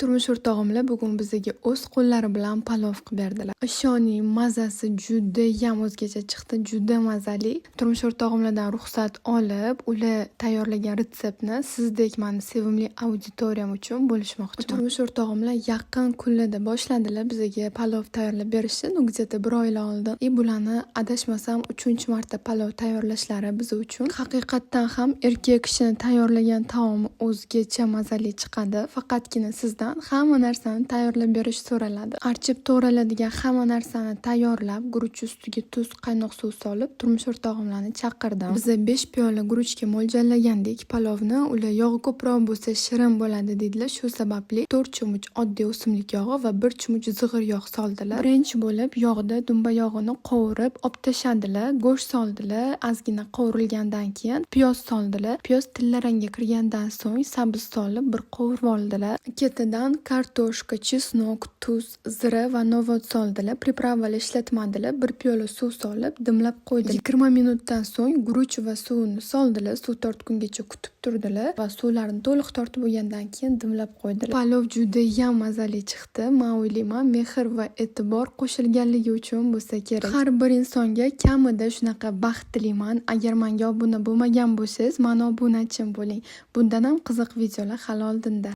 Turmush o'rtog'imlar bugun bizga o'z qo'llari bilan palov qilib berdilar. Ishoning, mazasi judayam o'zgacha chiqdi, juda mazali. Turmush o'rtog'imlardan ruxsat olib, ular tayyorlagan retseptni sizdek mani sevimli auditoriyam uchun bo'lishmoqchiman. Turmush o'rtog'imlar yaqin kunlarda boshladilar bizga palov tayyorlab berishni, ну, где-то bir oylar oldin. И bularni, adashmasam, uchinchi marta palov tayyorlashlari biz uchun. Haqiqatdan ham erkak kishini tayyorlagan taomi o'zgacha mazali chiqadi. Faqatgina sizdan hamma narsani tayyorlab berish so'raladi. Archib to'g'raladigan hamma narsani tayyorlab, guruch ustiga tuz, qaynoq suv solib, turmush o'rtog'imlarni chaqirdim. Biza 5 piyola guruchga mo'ljallagandik palovni. Ular yog'i ko'proq bo'lsa, shirin bo'ladi dedilar. Shu sababli 4 cho'mich oddiy o'simlik yog'i va 1 cho'mich zig'ir yog' soldilar. Birinchi bo'lib yog'da dumba yog'ini qovurib, olib tashladilar. Go'sht soldilar. Ozgina qovurilgandan keyin piyoz soldilar. Piyoz tillarangga kirgandan so'ng sabzi solib, bir qovurib oldilar. Ketidan kartoshka, чеснок, tuz, zira va novvot soldilar. Приправа lar ishlatmadilar. Bir piyola suv solib, dimlab qo'ydilar. 20 minutdan so'ng guruch va suvini soldilar. Suv tortgungacha kutib turdilar va suvlarini to'liq tortib bo'lgandan keyin dimlab qo'ydilar. Palov judayam mazali chiqdi. Man o'ylayman, mehr va e'tibor qo'shilganligi uchun bo'lsa kerak. Har bir insonga kamida shunaqa baxt tilayman. Agar menga obuna bo'lmagan bo'lsangiz, mani obunachim bo'ling. Bundan ham qiziq videolar hali oldinda.